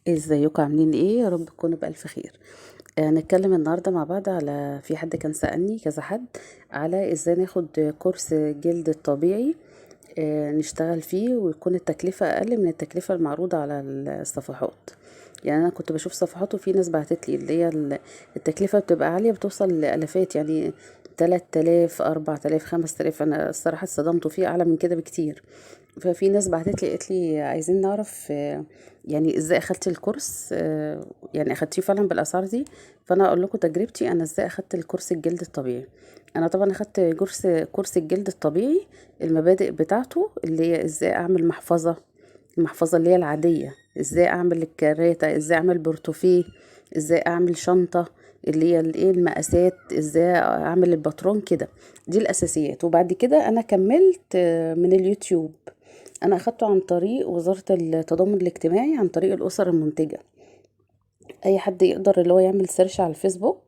ازيكم عاملين ايه؟ يا رب تكونوا بألف خير. هنتكلم النهارده مع بعض على في حد كان سألني كذا حد على ازاي ناخد كورس جلد الطبيعي، نشتغل فيه ويكون التكلفة اقل من التكلفة المعروضة على الصفحات. يعني انا كنت بشوف صفحات وفي ناس بعتت لي اللي هي التكلفة بتبقى عالية، بتوصل لألافات، يعني 3000 4000 5000. انا الصراحة اتصدمت فيه اعلى من كده بكتير. ففي ناس بعتت لي قالت لي عايزين نعرف، يعني ازاي اخدتي الكورس، يعني اخدتيه فعلا بالاسعار دي. فانا اقول لكم تجربتي انا ازاي اخدت الكورس الجلد الطبيعي. انا طبعا اخدت كورس الجلد الطبيعي، المبادئ بتاعته اللي هي ازاي اعمل محفظة، المحفظة اللي هي العادية، ازاي اعمل الكراتة، ازاي اعمل بورتوفيه، ازاي اعمل شنطة اللي هي الايه المقاسات، ازاي اعمل الباترون كده، دي الاساسيات. وبعد كده انا كملت من اليوتيوب. انا اخدته عن طريق وزارة التضامن الاجتماعي، عن طريق الاسر المنتجة. اي حد يقدر اللي هو يعمل search على الفيسبوك،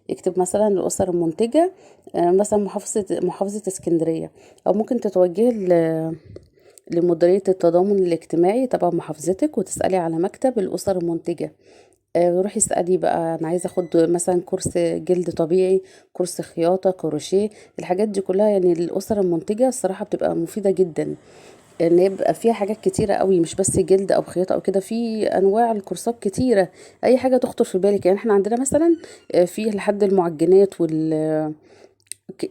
يكتب مثلا الاسر المنتجة، مثلا محافظة اسكندرية، او ممكن تتوجهي لمديرية التضامن الاجتماعي تبع محافظتك وتسألي على مكتب الأسر المنتجة. روحي اسألي بقى أنا عايزة أخد مثلا كورس جلد طبيعي، كورس خياطة، كروشيه، الحاجات دي كلها. يعني الأسر المنتجة الصراحة بتبقى مفيدة جدا، ان هي بيبقى فيها حاجات كتيرة قوي، مش بس جلد او خياطة او كده، في انواع الكورسات كتيرة، اي حاجة تخطر في بالك. يعني احنا عندنا مثلا، في لحد المعجنات وال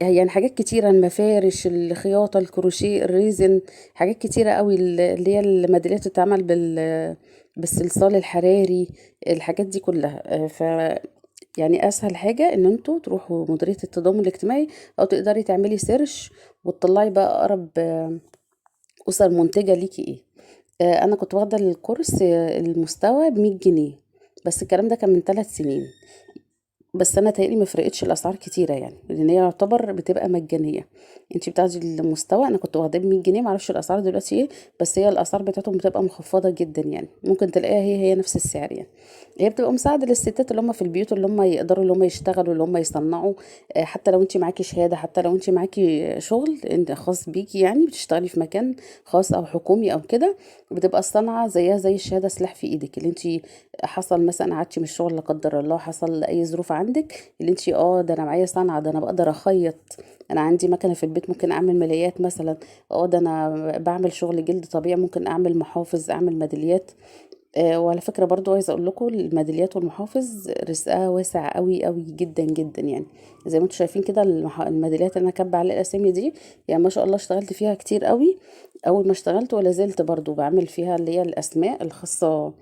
يعني حاجات كتيرة، المفارش، الخياطة، الكروشيه، ال resin، حاجات كتيرة قوي، اللي هي الميداليات اللي بتتعمل بالصلصال الحراري، الحاجات دي كلها. ف يعني اسهل حاجة ان انتوا تروحوا مديرية التضامن الاجتماعي، او تقدري تعملي search وتطلعي بقى اقرب، اسر منتجة ليكي ايه. انا كنت واخدة الكورس، المستوى بمية جنيه، بس الكلام ده كان من 3 سنين، بس انا تهيألي ما فرقتش الاسعار كتيرة، يعني لان هي يعتبر بتبقى مجانية. انتي بتاخدي المستوى، انا كنت واخداه بمية جنيه، معرفش الاسعار دلوقتي ايه، بس هي الاسعار بتاعتهم بتبقى مخفضة جدا، يعني ممكن تلاقيها هي نفس السعر. يعني هي بتبقى مساعدة للستات اللي هم في البيوت، اللي هم يقدروا اللي هم يشتغلوا، اللي هم يصنعوا، حتى لو انتي معاكي شهادة، حتى لو انتي معاكي شغل انت خاص بيكي، يعني بتشتغلي في مكان خاص او حكومي او كده، بتبقى الصنعة زيها زي الشهادة سلاح في ايدك. اللي انتي حصل مثلا قعدتي من الشغل لا قدر الله، حصل اي ظروف عندك، اللي انتي ده انا معايا صنعة، ده انا بقدر اخيط، انا عندي مكنة في البيت ممكن اعمل ملايات مثلا، ده انا بعمل شغل جلد طبيعي، ممكن اعمل محافظ، اعمل ميداليات. وعلى فكرة برضو عايزة اقول لكم الميداليات والمحافظ رزقها واسع قوي قوي جدا جدا، يعني زي ما انتم شايفين كده الميداليات اللي انا كاتبه عليها الاسامي دي، يعني ما شاء الله اشتغلت فيها كتير قوي اول ما اشتغلت، ولا زلت برضو بعمل فيها اللي هي الاسماء الخاصة،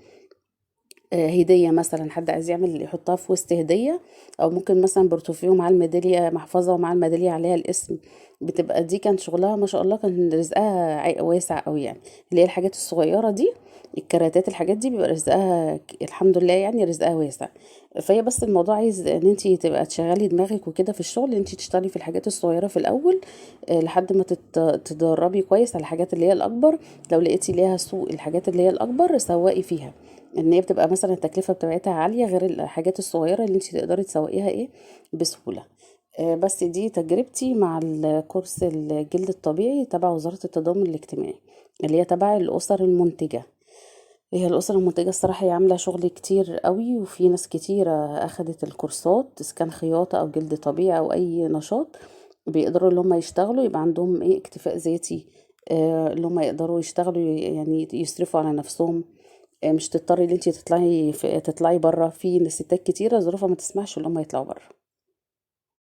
هدية مثلا حد عايز يعمل يحطها في وسط هدية، او ممكن مثلا بورتوفيه مع الميدالية، محفظة ومع الميدالية عليها الاسم، بتبقى دي كان شغلها ما شاء الله، كان رزقها واسع قوي. يعني اللي هي الحاجات الصغيرة دي، الكراتات، الحاجات دي بيبقى رزقها الحمد لله، يعني رزقها واسع. فهي بس الموضوع عايز ان انتي تبقى تشغلي دماغك وكده في الشغل، ان انتي تشتغلي في الحاجات الصغيرة في الاول، لحد ما تدربي كويس على الحاجات اللي هي الاكبر. لو لقيتي ليها سوق الحاجات اللي هي الاكبر سوقي فيها، ان هي بتبقى مثلا التكلفة بتاعتها عالية غير الحاجات الصغيرة اللي انتي تقدري تسوقيها بسهولة. بس دي تجربتي مع الكورس الجلد الطبيعي تبع وزارة التضامن الاجتماعي، اللي هي تبع الأسر المنتجة. هي الأسر المنتجة الصراحة هي عاملة شغل كتير قوي، وفي ناس كتيرة أخدت الكورسات، إذا كان خياطة أو جلد طبيعي أو أي نشاط، بيقدروا اللي هم يشتغلوا، يبقى عندهم اكتفاء ذاتي، اللي هم يقدروا يشتغلوا، يعني يصرفوا على نفسهم، مش تضطري ان انتي تطلعي بره. في ستات كتيرة ظروفها ما تسمحش ان هم يطلعوا بره.